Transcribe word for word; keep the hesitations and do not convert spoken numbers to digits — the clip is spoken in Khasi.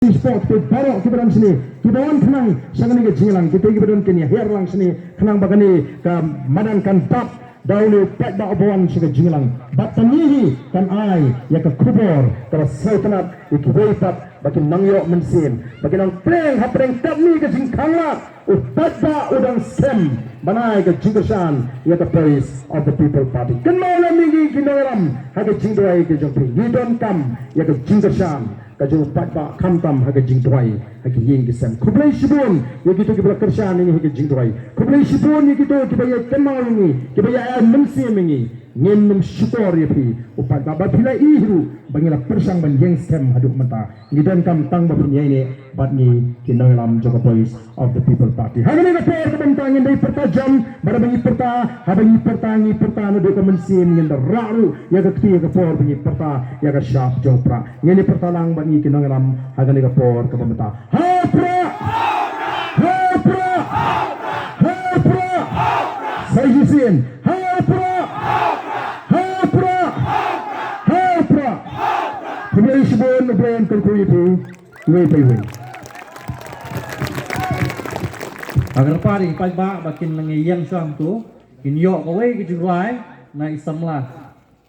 Sport, te baroh kiba don shane, kiba wan khnang sha kane ka jingïalang, kita kiba don kane, hiar lang shane, khnang ba kane ka madan kan dap da une u paidbah uba wan sha ka jingïalang. Bad kane hi kan ai ïa ka khubor kaba sngewtynnat ïa kiwei pat ba kin nang ïoh mynsiem, ba kin nang pyrshang hapdeng katne ka jingkhang lad, u paidbah u dang skhem ban ai ka jingkyrshan ïa ka Voice of the People Party. Kynmaw lem ïa ngi ki nongïalam ha ka jingduwai ka jong phi, ngi donkam ïa ka jingkyrshan ka jong u paidbah khamtam ha ka jingduwai ha ki ïing ki sem. Khublei shibun ïa kito kiba la kyrshan ïa ngi ha ka jingduwai. Khublei shibun ïa kito kiba ïa kynmaw ïa ngi, kiba ïa ai mynsiem ïa ngi. Ngin nym shukor ïa phi u paidbah ba phi la ïohi ruh ba ngi la pyrshang ban ïeng skhem haduh mynta. Ngi donkam tang ba phin ïaineh bad ngi ki nongïalam jong ka Voice of the People Party. Ha kane ka por kaba mynta ngin dei pyrta jam, bad haba ngi pyrta, haba ngi pyrta, ngi pyrta naduh ka mynsiem, ngin da rah ruh ïa ka kti ïa ka por ba ngi pyrta ïa ka shap jong u prah. Ngin ïa pyrta lang bad ngi ki nongïalam ha kane ka por kaba mynta. Ha u prah! Ha u prah! Ha u prah! Sa shisien. Ha u prah! Ha u prah! Ha u prah! Khublei shibun, U Blei un kyrkhu ïa phi iwei pa iwei. Nga kyrpad ïa ki paidbah ba kin nang ïeng shwa hangto, kin ïoh kawei ka jingrwai na i samla.